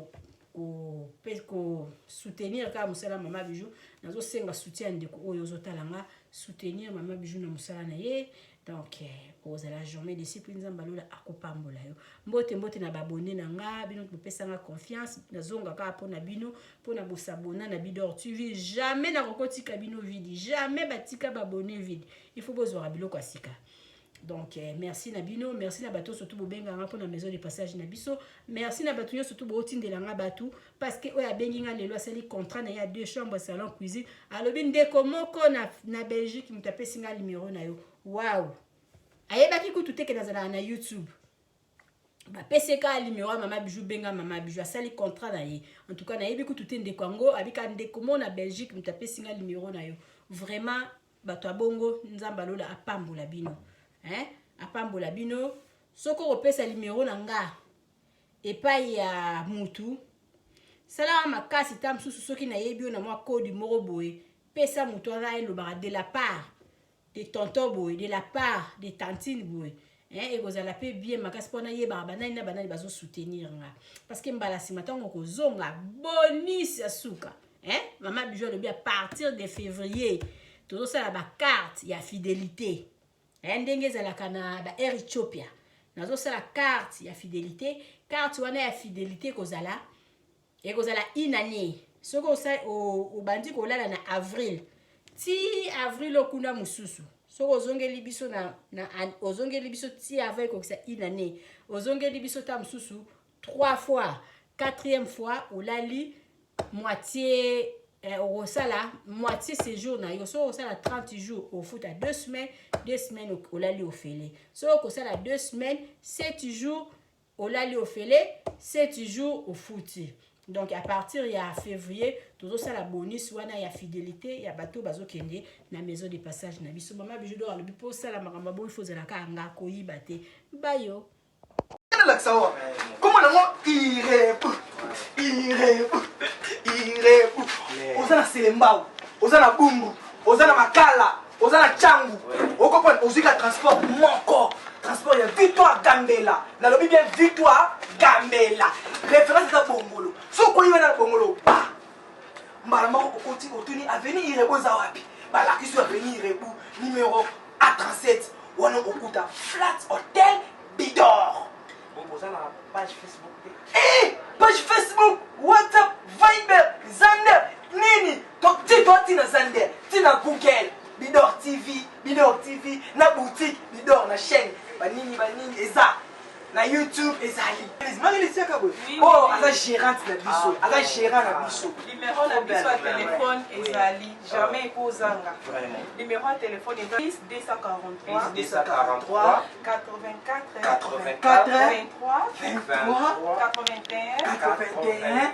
kosoutenir kaka mosala mama Bijou. Nazosenga soutien ya ndeko oyo ozotala nga. soutenir mama Bijou na mosala na ye. Donc ozala jamais déçu mpe Nzambe alola akopambola yo. Mbote mbote na babone na nga, bino bopesa nga confiance, nazonga kaka mpo na bino, mpo na bosabona na Bidor TV. Jamais nakokotika bino vide, jamais batika babone vide. Il faut bozwaka biloko ya sika. Donc merci na bino, merci na bato surtout bobenga nga mpona maison de passage na biso, merci na bato nyonso surtout bootindela nga bato, parce que oyo abengi nga lelo asali contrat na ye ya deux chambres, salon, cuisine. Alobi ndeko moko na Belgique moto apesi nga numéro na yo. Wow, ayebaki kutu te ke nazalaka na YouTube. Bapesi kaka numéro ya mama Bijou, benga mama Bijou, asali contrat na ye. En tout cas nayebi kutu te ndeko yango, abika ndeko mo na Belgique moto apesi nga numéro na yo. Vraiment bato ya bongo, Nzambe alola apambola bino, hein? Apambola bino. Soki okopesa numéro na nga epai ya mutu, salaka makasi ta mosusu soki nayebi yo na mwa code moko boye, pesa motu wana, elobaka de la part de tonton boye, de la part de tantine boye, hein, ekozala mpe bien makasi mpona yebaka banani na banani bazosoutenir nga, parce que mbala nsima ntango kozonga bonus ya suka, hein? Mama Bijou alobi à partir de février tozosala bacarte ya fidélité, hein, ndenge ezalaka na ba Air Ethiopia. Nazosala carte ya fidélité. Carte wana ya fidélité ekozala une année. Soki obandi kolala na avril ti avril okuna mosusu, soki ozongeli biso na ozongeli biso ti avril ekokisa une année, ozongeli biso ta mosusu trois fois, quatrième fois olali moitié, okosala moitié séjour na yo. Soki okosala 30 jours, ofuta 2 semaines, 2 semaines olali ofele. Soki okosala 2 semaines, 7 jours olali ofele, 7 jours ofuti. Donc à partir ya février tozosala bonus wana ya fidélité ya bato bazokende na maison de passage na biso. Mama Bijou d'Or alobi mpo osala makambo boyi, fo ozala kaka nga koyiba te bayo. Nalakisa wa kombo nango Irebu, Irebu, Irebu. Oza na Selembao, oza na Bumbu, oza na Makala, oza na Tshangu, okopona ozwi ka transport moko, transport ya Victoire Gambela. Nalobi bien, Victoire Gambela, référence eza Bongolo. So okoyi wana na Bongolo ba mbala moko okoti, otuni avenue Irebu eza wapi, balakisi yo avenue Irebu numéro A37. Wana okuta Flat Hotel Bidor. Boza na page Facebook te? Eh, page Facebook, WhatsApp, Viber, Xender, nini ti to ntina Xender, ntina Google, Bidor TV, Bidor TV na boutique Bidor, na chaîne banini banini eza na YouTube, ezali Marilisiaka boye. Oyo aza gérante na biso, aza gérant na biso. Numéro na biso ya telefone ezali jamais ekozanga. Numéro ya telefone eza 10 243 243 84 84 23 23 81 81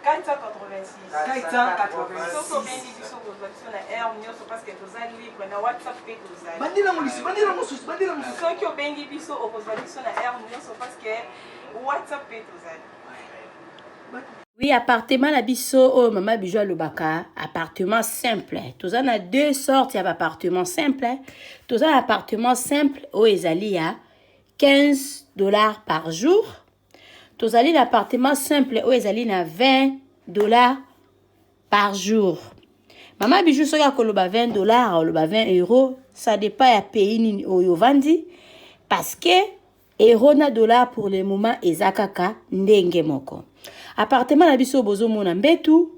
486. 486. Soki obengi biso, kozwa biso na heure nyonso parce que toza libre. Na WhatsApp mpe tozali. Bandela molisi, bandela mosusu, bandela mosusu. Soki obengi biso, okozwa biso na heure nyonso parce que WhatsApp mpe tozali. Oui, appartement na biso oyo mama Bijou alobaka, appartement simple. Toza na deux sortes ya baappartement simple. Toza na appartement simple oyo ezali ya 15 $ par jour. Tozali na appartement simple oyo ezali na 20 $ par jour. Mama Bijou soki akoloba 20 $, aloba 20 euros, ça dépend ya pays nini oyo ovandi, parce que euro na dollar pour le moment eza kaka ndenge moko. Appartement na biso bozomona mbetu,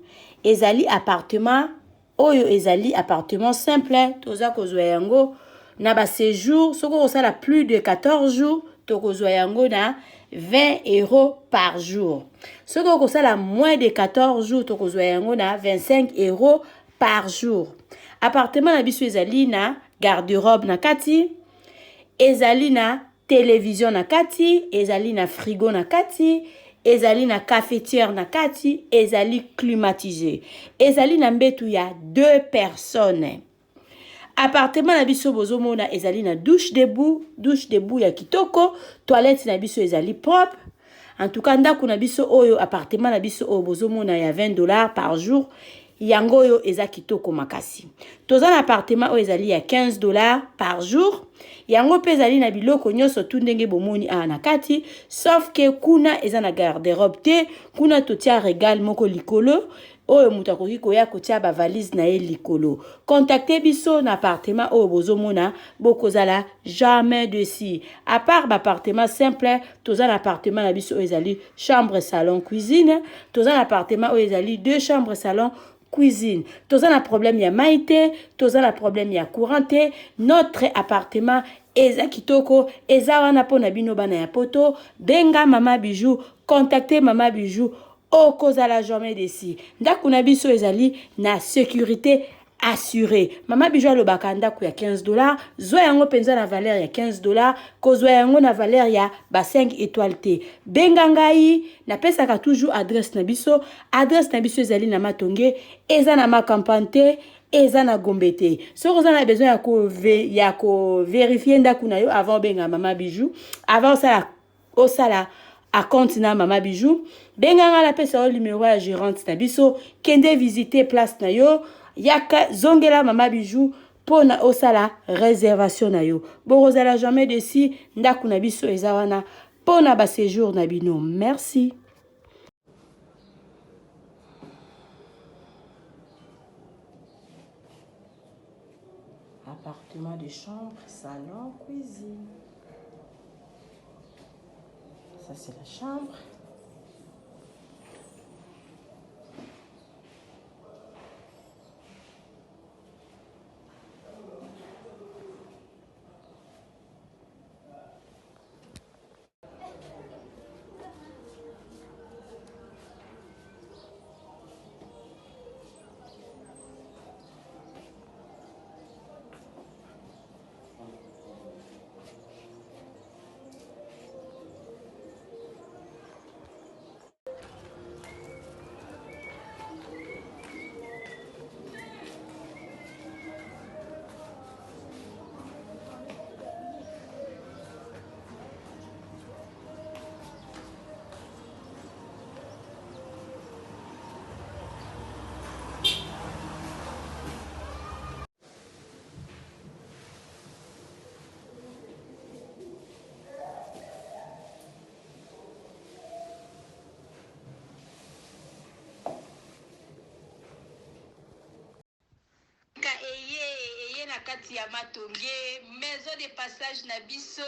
ezali appartement oyo ezali appartement simple. Toza kozwa yango na baséjour, soki okosala plus de 14 jours, tokozwa yango na 20 € par jour. Soki okosala moins de 14 jours, tokozwa yango na 25 € par jour. Appartement na biso ezali na garde-robe na kati, ezali na télévision na kati, ezali na frigo na kati, ezali na cafetière na kati, ezali climatisé, ezali na mbetu ya deux personnes. Appartement na biso bozomona ezali na douche debout, douche debout ya kitoko. Toilette na biso ezali propre. En tout cas ndako na biso oyo, appartement na biso oyo bozomona ya 20 $ par jour, yango oyo eza kitoko makasi. Toza na appartement oyo ezali ya 15 $ par jour. Yango mpe ezali na biloko nyonso tu ndenge bomoni awa na kati, sauf que kuna eza na garde-robe te. Kuna totia regale moko likolo. oyo moto akoki koya kotia ba valise na ye likolo. Contacte biso na appartement oyo bozomona, bokozala jamais dessus. À part ba appartement simple, toza na appartement na biso oyo ezali chambre salon cuisine, toza na appartement oyo ezali deux chambres salon cuisine. Toza na problème ya mai te, toza na problème ya courant te. Notre appartement eza kitoko, eza wana mpo na bino bana ya poto. Benga Mama Bijou, contacte Mama Bijou, okozala jamais desi. Ndako na biso ezali na sécurité assurée. Mama Bijou alobaka ndako ya 15 $, zwa yango mpenza na valeur ya 15 $, kozwa yango na valeur ya ba 5 étoiles te. Benga ngai, napesaka toujours adresse na biso. Adresse na biso ezali na Matonge, eza na Macampagne te, eza na Gombe te. Soki oza na besoin ya kovérifier ndako na yo avant obenga Mama Bijou, avant osala acompte na Mama Bijou, benga nga, napesa yo numéro ya gérante na biso. Kende visiter place na yo, yaka zongela Mama Bijou mpona osala réservation na yo. Bokozala jamais desi. Ndako na biso eza wana mpona baséjour na bino. Merci. Appartement de chambre, salon, cuisine. Ça, c'est la chambre. Ka eye na kati ya Matonge, maison de passage na biso.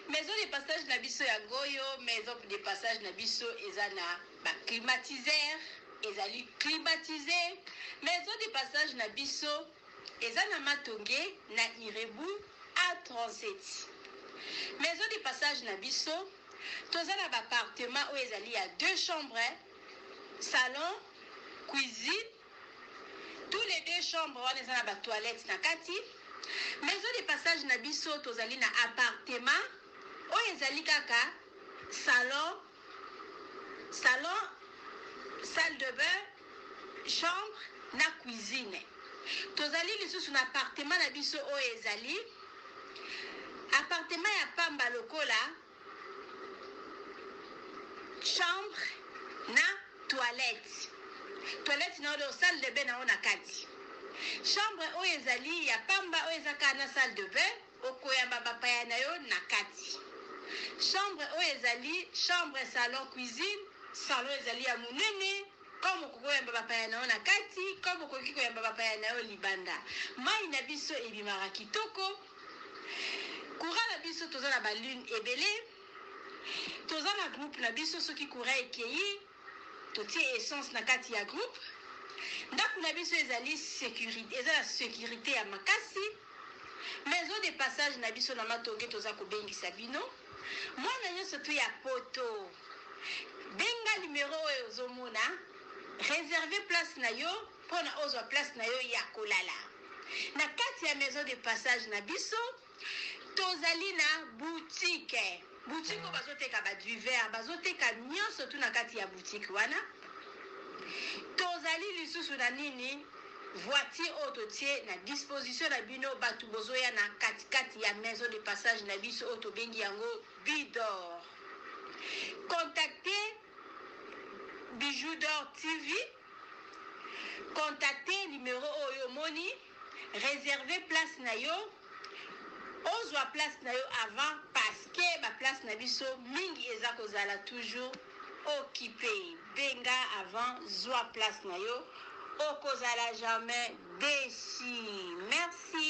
Maison de passage na biso yango oyo. Maison de passage na biso eza na baclimatiseur, ezali climatisé. Maison de passage na biso eza na Matonge, na Irebu A37. Maison de passage na biso, toza na baappartement oyo ezali ya deux chambres, salon, cuisine. Tous les deux chambres wana eza na batoilette na kati. Maison de passage na biso, tozali na appartement oyo ezali kaka salon, salle de bain, chambre na cuisine. Tozali lisusu na appartement na biso oyo ezali appartement ya pamba lokola chambre na toilette na oyo salle de bain na oyo na kati. Chambre oyo ezali ya pamba, oyo eza kaka na salle de bain, okoyamba bapaya na yo na kati. Chambre oyo ezali chambre, salon, cuisine. Salon ezali ya monene, comme okoki koyamba bapaya na yo na kati, comme okoki koyamba bapaya na yo libanda. Mai na biso ebimaka kitoko. Courant na biso, toza na balune ebele, toza na groupe na biso. Soki courant ekei, totie essence na kati ya groupe. Ndako na biso ezali sécurité, eza na sécurité ya makasi. Maison de passage na biso na Matonge, toza kobengisa bino mwana nyonso tu ya poto. Benga numero oyo ozomona, réserve place na yo mpona ozwa place na yo ya kolala na kati ya maison de passage na biso. Tozali na boutique, boutique oyo bazoteka badivers, bazoteka nyonso tu na kati ya boutique wana. Tozali lisusu na nini, voiture oyo totie na disposition na bino bato bozoya na katikati ya maison de passage na biso oyo tobengi yango Bidor. Contactez Bijou d'Or TV, contactez numéro oyo omoni, réserve place na yo, ozwa place na yo avant, parce que baplace na biso mingi eza kozala toujours. occupé. Benga avant zwa place na yo, okozala jamais déçu. Merci.